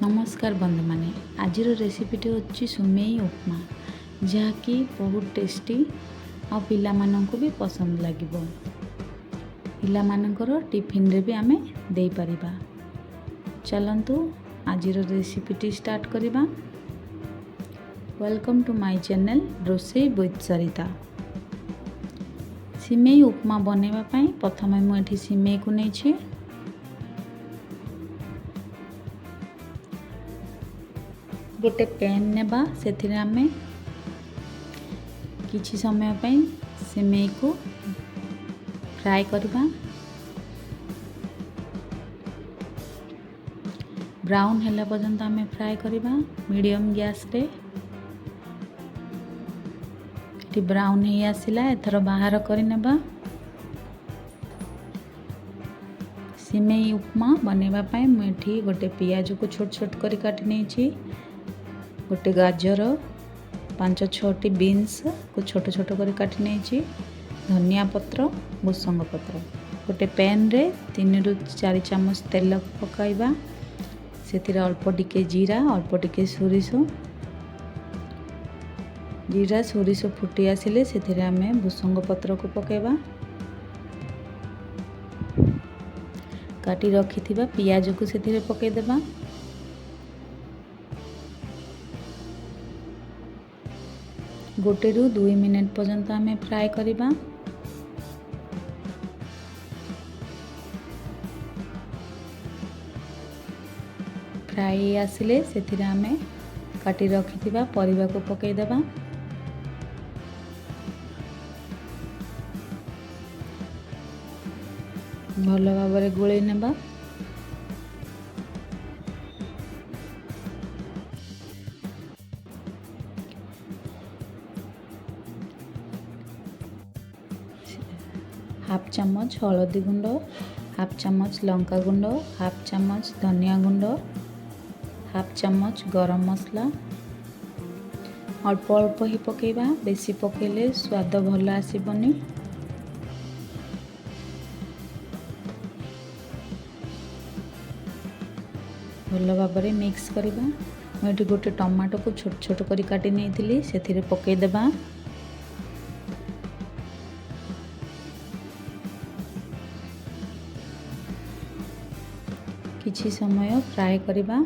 ନମସ୍କାର ବନ୍ଧୁମାନେ, ଆଜିର ରେସିପିଟି ହେଉଛି ସିମେଇ ଉପମା, ଯାହାକି ବହୁତ ଟେଷ୍ଟି ଆଉ ପିଲାମାନଙ୍କୁ ବି ପସନ୍ଦ ଲାଗିବ। ପିଲାମାନଙ୍କର ଟିଫିନରେ ବି ଆମେ ଦେଇପାରିବା। ଚାଲନ୍ତୁ ଆଜିର ରେସିପିଟି ଷ୍ଟାର୍ଟ କରିବା। Welcome to my channel ରୋଷେଇ ୱିଥ୍ ସରିତା। ସିମେଇ ଉପମା ବନେଇବା ପାଇଁ ପ୍ରଥମେ ମୁଁ ଏଠି ସିମେଇକୁ ନେଇଛି। ଗୋଟେ ପ୍ୟାନ୍ ନେବା, ସେଥିରେ ଆମେ କିଛି ସମୟ ପାଇଁ ସିମେଇକୁ ଫ୍ରାଏ କରିବା। ବ୍ରାଉନ୍ ହେଲା ପର୍ଯ୍ୟନ୍ତ ଆମେ ଫ୍ରାଏ କରିବା ମିଡ଼ିୟମ୍ ଗ୍ୟାସ୍ରେ। ଏଠି ବ୍ରାଉନ୍ ହେଇ ଆସିଲା, ଏଥର ବାହାର କରିନେବା। ସିମେଇ ଉପମା ବନେଇବା ପାଇଁ ମୁଁ ଏଠି ଗୋଟେ ପିଆଜକୁ ଛୋଟ ଛୋଟ କରି କାଟି ନେଇଛି, ଗୋଟେ ଗାଜର, 5-6ଟି ବିନ୍ସକୁ ଛୋଟ ଛୋଟ କରି କାଟି ନେଇଛି, ଧନିଆ ପତ୍ର, ଭୃସଙ୍ଗ ପତ୍ର। ଗୋଟେ ପ୍ୟାନ୍ରେ 3ରୁ 4 ଚାମଚ ତେଲ ପକାଇବା। ସେଥିରେ ଅଳ୍ପ ଟିକେ ଜିରା, ଅଳ୍ପ ଟିକେ ସୋରିଷ। ଜିରା ସୋରିଷ ଫୁଟି ଆସିଲେ ସେଥିରେ ଆମେ ଭୃସଙ୍ଗ ପତ୍ରକୁ ପକାଇବା। କାଟି ରଖିଥିବା ପିଆଜକୁ ସେଥିରେ ପକାଇଦେବା। 1ରୁ 2 ମିନିଟ୍ ପର୍ଯ୍ୟନ୍ତ ଆମେ ଫ୍ରାଏ କରିବା। ଫ୍ରାଏ ହେଇ ଆସିଲେ ସେଥିରେ ଆମେ କାଟି ରଖିଥିବା ପରିବାକୁ ପକାଇଦେବା। ଭଲ ଭାବରେ ଗୋଳେଇ ନେବା। ହାଫ୍ ଚାମଚ ହଳଦୀ ଗୁଣ୍ଡ, ହାଫ୍ ଚାମଚ ଲଙ୍କା ଗୁଣ୍ଡ, ହାଫ୍ ଚାମଚ ଧନିଆ ଗୁଣ୍ଡ, ହାଫ୍ ଚାମଚ ଗରମ ମସଲା। ଅଳ୍ପ ଅଳ୍ପ ହିଁ ପକାଇବା, ବେଶୀ ପକାଇଲେ ସ୍ୱାଦ ଭଲ ଆସିବନି। ଭଲ ଭାବରେ ମିକ୍ସ କରିବା। ମୁଁ ଏଠି ଗୋଟେ ଟମାଟୋକୁ ଛୋଟ ଛୋଟ କରି କାଟି ନେଇଥିଲି, ସେଥିରେ ପକାଇଦେବା। କିଛି ସମୟ ଫ୍ରାଏ କରିବା।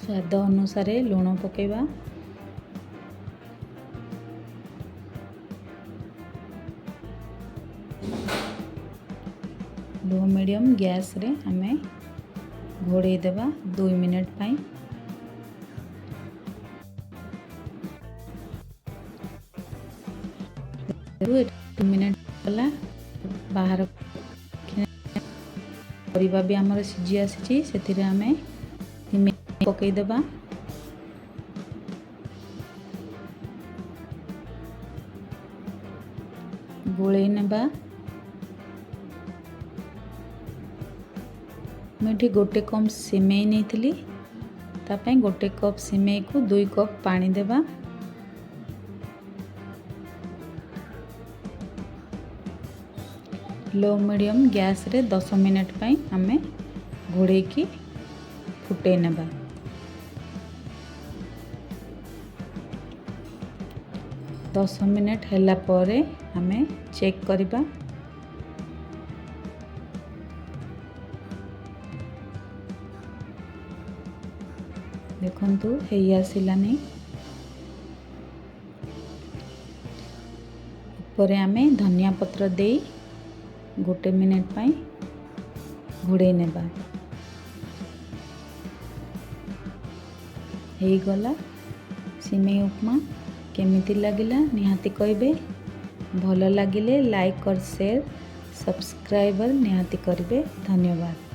ସ୍ୱାଦ ଅନୁସାରେ ଲୁଣ ପକାଇବା। ଲୋ ମିଡ଼ିୟମ୍ ଗ୍ୟାସ୍ରେ ଆମେ ଘୋଡ଼େଇ ଦେବା 2 ମିନିଟ୍ ପାଇଁ। 2 ମିନିଟ୍ ଗଲା, ବାହାର ପରିବା ବି ଆମର ସିଝି ଆସିଛି। ସେଥିରେ ଆମେ ପକାଇଦେବା। ଗୋଳେଇ ନେବା। ମୁଁ ଏଠି ଗୋଟେ କପ୍ ସିମେଇ ନେଇଥିଲି, ତା ପାଇଁ ଗୋଟେ କପ୍ ସିମେଇକୁ 2 କପ୍ ପାଣି ଦେବା। ଲୋ ମିଡ଼ିୟମ୍ ଗ୍ୟାସ୍ରେ 10 ମିନିଟ୍ ପାଇଁ ଆମେ ଘୋଡ଼େଇକି ଫୁଟେଇ ନେବା। 10 ମିନିଟ୍ ହେଲା ପରେ ଆମେ ଚେକ୍ କରିବା। ଦେଖନ୍ତୁ, ହେଇ ଆସିଲାନି। ଉପରେ ଆମେ ଧନିଆ ପତ୍ର ଦେଇ 1 ମିନିଟ୍ ପାଇଁ ଘୋଡ଼େଇ ନେବା। ହେଇଗଲା ସିମେଇ ଉପମା। କେମିତି ଲାଗିଲା ନିହାତି କହିବେ। ଭଲ ଲାଗିଲେ ଲାଇକ୍ ଅର୍ ସେୟାର, ସବସ୍କ୍ରାଇବର ନିହାତି କରିବେ। ଧନ୍ୟବାଦ।